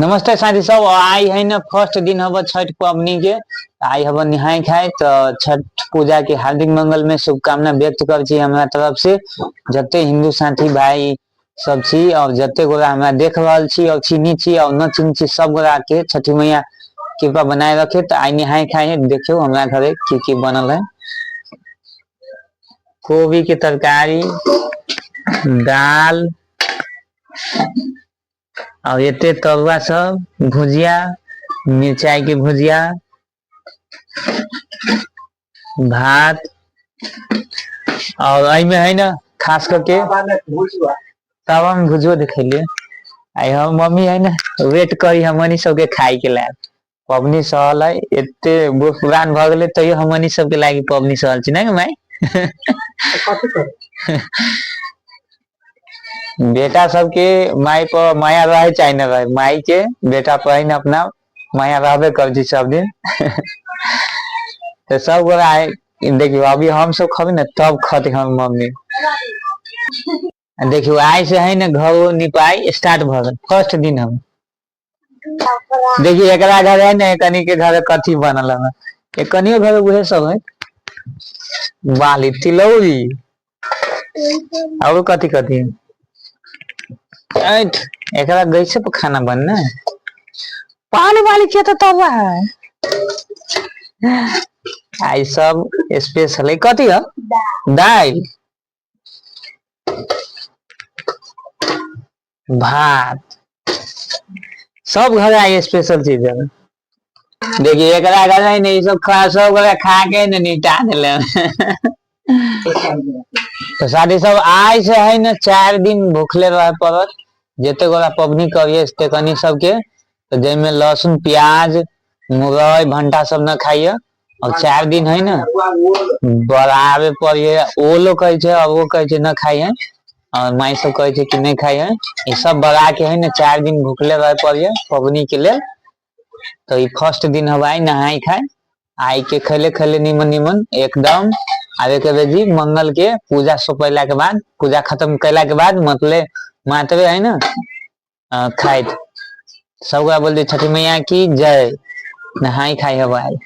नमस्ते साथी सब। आइ है न फर्स्ट दिन हब छठ पबनी के, आइ हब नहाय खाय। तो छठ पूजा के हार्दिक मंगल में शुभकामना व्यक्त कर छी हमरा तरफ से जते हिंदू साथी भाई सब छी और जते गोरा हमरा देख रहल छी और चिन्ही छी और न चिन्ह छी, सब गोरा के छठी मैया कृपा बनाए रखे। तो आइ नहाय खाय है, देखियो हमरा घरे की की बनल है। कोबी के तरकारी, दाल और एते तरुआ सब, भुजिया, मिरचाई के भुजिया, भात। और एहिमे है ना खास करके तवा में भुजुआ दिखेलिए। आई हम मम्मी है ना वेट करी हमनी सबके खाए के लायक। पबनी सहल है, एते बूढ़ पुरान भ गेलै तैयो हमनी सबके लागी पबनी सहल छी नहीं माई? कथी करे? बेटा सबके माई पर माया रहे चाहे न रहे, माई के बेटा पर है न अपना माया रहबे कर छी सब दिन। तो सब गोरा है देखियो, अभी हम सब खबे न तब खते हम मम्मी। देखियो आइ से है न घर निपाई स्टार्ट भ गेल, फर्स्ट दिन हम। देखिए एकरा घर है ने कनी के घर कथी बनल है, एकनियो घर उहे सब है, बाली तिलौरी और कथी कथी। ऐठ एकरा गैसे पर खाना बनना है, पानी वाली के तो तवा है। आई सब स्पेशल है। कथी है? दाल भात सब घर आई स्पेशल चीज है। देखिए एकरा घर है नहीं सब खा, सब गोरा खा के ने निपटा देले। तो शादी सब आइ से है ने 4 दिन भूखले रहे पड़त जते गोरा पबनी करिए ते कनी सबके। तो जाहिमे लहसुन प्याज मुरई भंटा सब न खाइए और 4 दिन है ना बराबे पड़िए। ओलो कहै छै और वो कहै छै न खाइए और माई सब कहै छै कि नहीं खाइए। ई सब बड़ा के है ना 4 दिन भूखले रहे पड़िए पबनी के लेल। तो ई फर्स्ट दिन हवाई नहाई खाए, आई के खैले खैले निमन निमन एकदम। आबे के बेजी मंगल के पूजा सौंपला के बाद, पूजा खत्म कैला के बाद मतलब मातवे है ना खाइत सब गोरा बोलते छठी मैया की जय। नहाई खाई हवाई।